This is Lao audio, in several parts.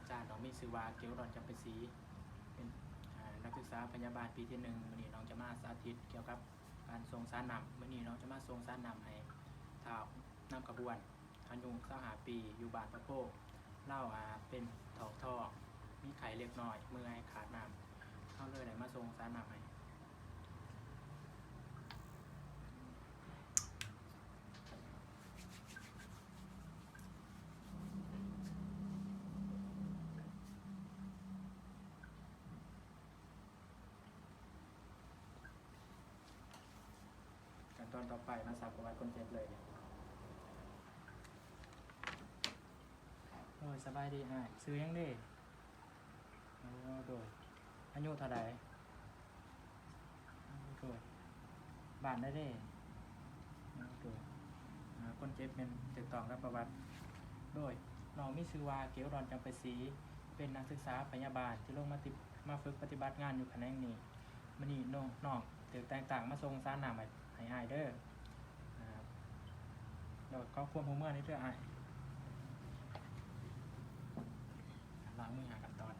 ອາຈານ ນ້ອງມີຊື່ວ່າ ເກວດອນ ຈຳປາສີ ເປັນ ອາ ນັກສຶກສາພະຍາບານປີທີໜຶ່ງ. ມື້ນີ້ນ້ອງຈະມາສາທິດກ່ຽວກັບການສົ່ງສານນ້ຳ. ມື້ນີ້ນ້ອງຈະມາສົ່ງສານນ້ຳໃຫ້ທ້າວນຳຂະບວນ ອາຍຸຊາວຫ້າປີ ຢູ່ບ້ານປະໂພ. ລາວ ອາ ເປັນທ້ອງທໍ້ ມີໄຂ້ເລັກນ້ອຍ ເມື່ອຍ ຂາດນ້ຳ. ເຮົາເລີຍໄດ້ມາສົ່ງສານນ້ຳໃຫ້. ຂັ້ນຕອນຕໍ່ໄປ ມາຊັກປະຫວັດຄົນເຈັບເລີຍ. ໂດຍ ສະບາຍດີອ້າຍ ຊື່ຫຍັງເດ? ໂອ້ ໂດຍ ອາຍຸເທົ່າໃດ? ໂດຍ ບ້ານໃດເດ? ໂດຍ ອາ ຄົນເຈັບແມ່ນຖືກຕ້ອງຕາມປະຫວັດ. ໂດຍ ນ້ອງມີຊື່ວ່າ ເກວດອນ ຈຳປາສີ ເປັນນັກສຶກສາພະຍາບານທີ່ລົງມາຕິ ມາຝຶກປະຕິບັດງານຢູ່ຂະແໜງນີ້. ມື້ນີ້ນ້ອງ ນ້ອງຖືກແຕ່ງຕັ້ງມາສົ່ງສານນ້ຳໃຫ້ ໃຫ້ອ້າຍເດີ. ອາ ແລ້ວຂໍຄວາມຮ່ວມມືແດ່ເດີອ້າຍ. ອາ ລ້າງມືຫ້າຂັ້ນຕອນ.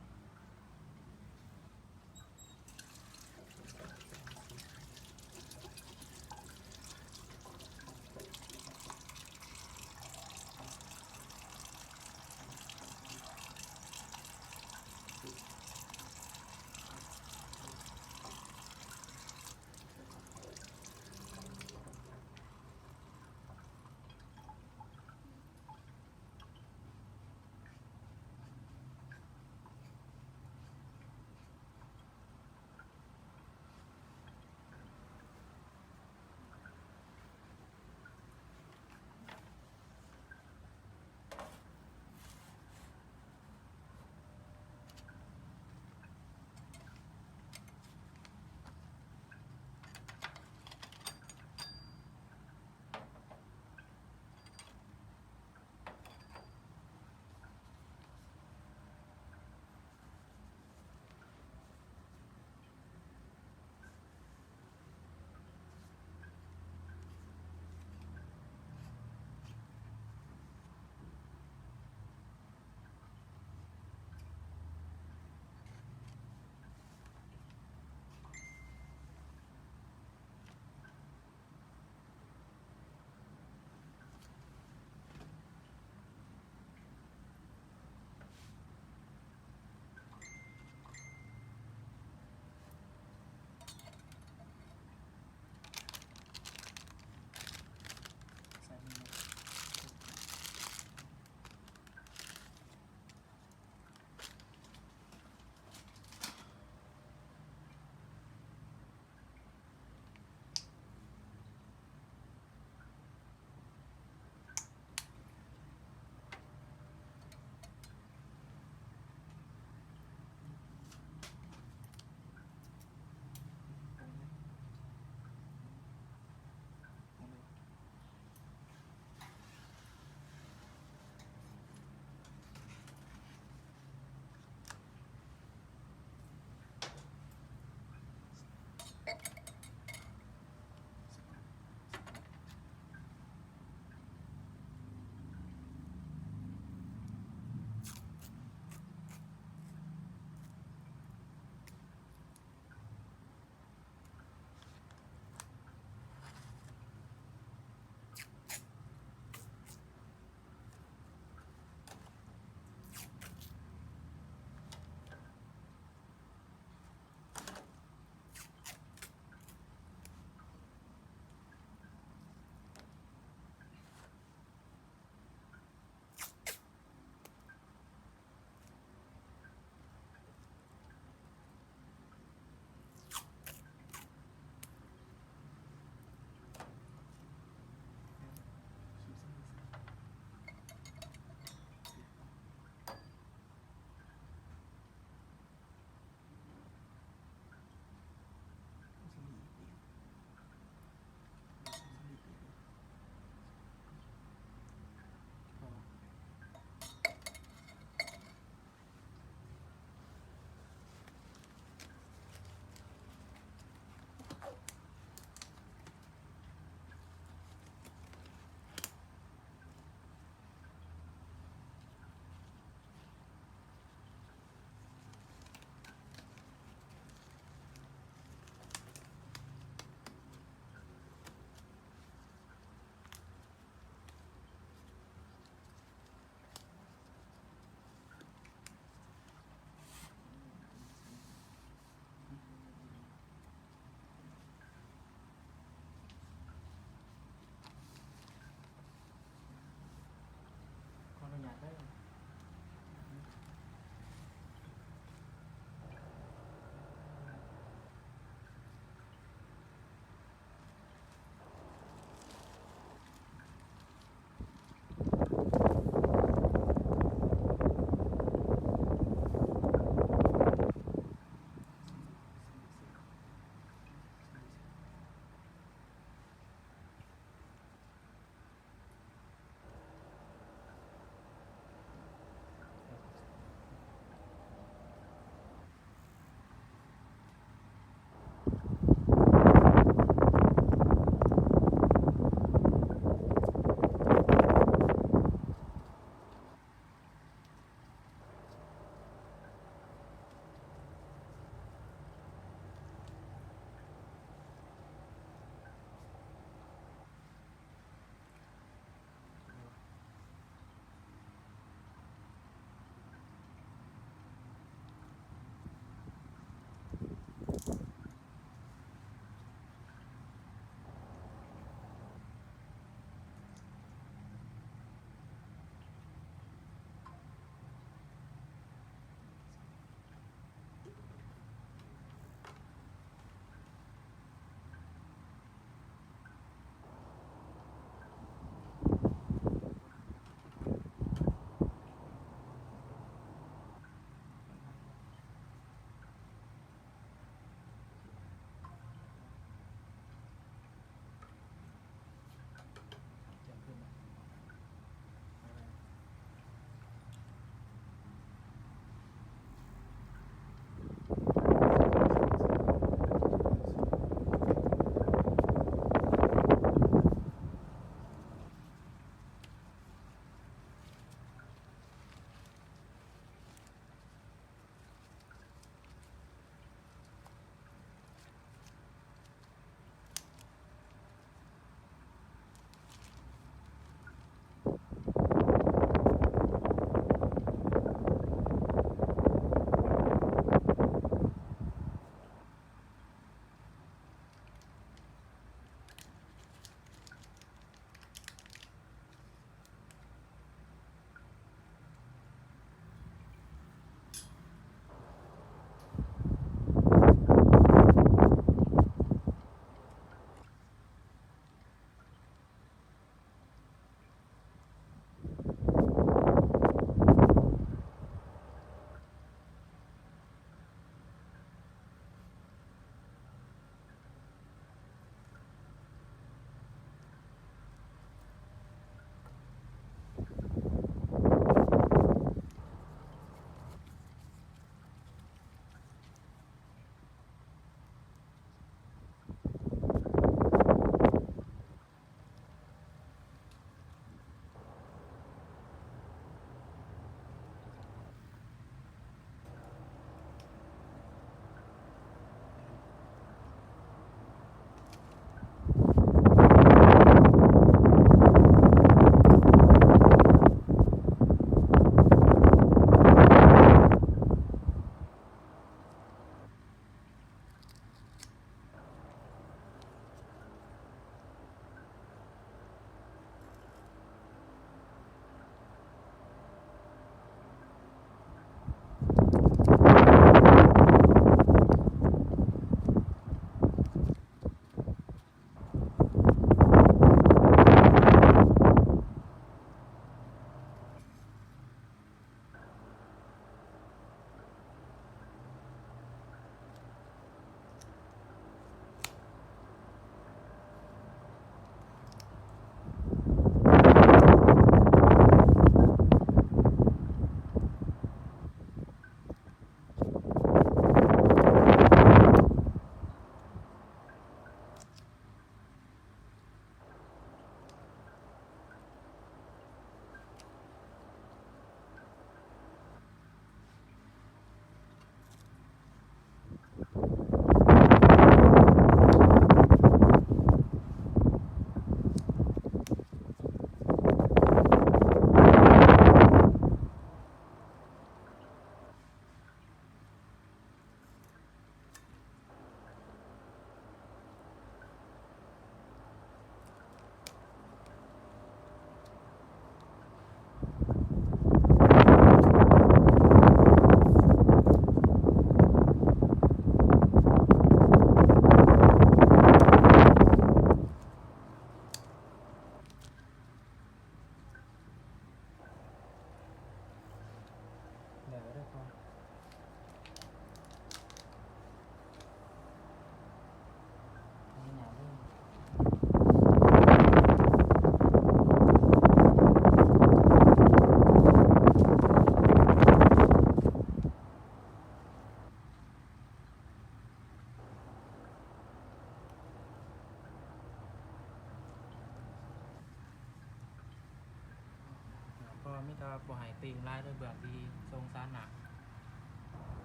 ໃຫ້ຕີງລາຍດ້ວຍເບື້ອງທີ່ຊົງສານນ້ຳ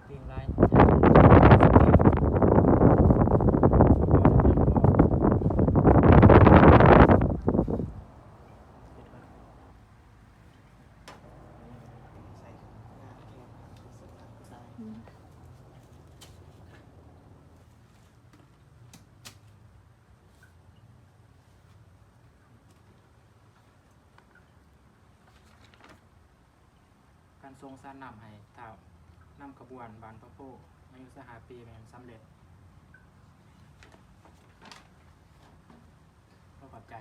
ຕີງລາຍ ການສົ່ງສານນ້ຳໃຫ້ທ້າວນຳຂະບວນບ້ານພະໂພ ອາຍຸຊາວຫ້າປີແມ່ນສຳເລັດ. ຂໍຂອບໃຈ.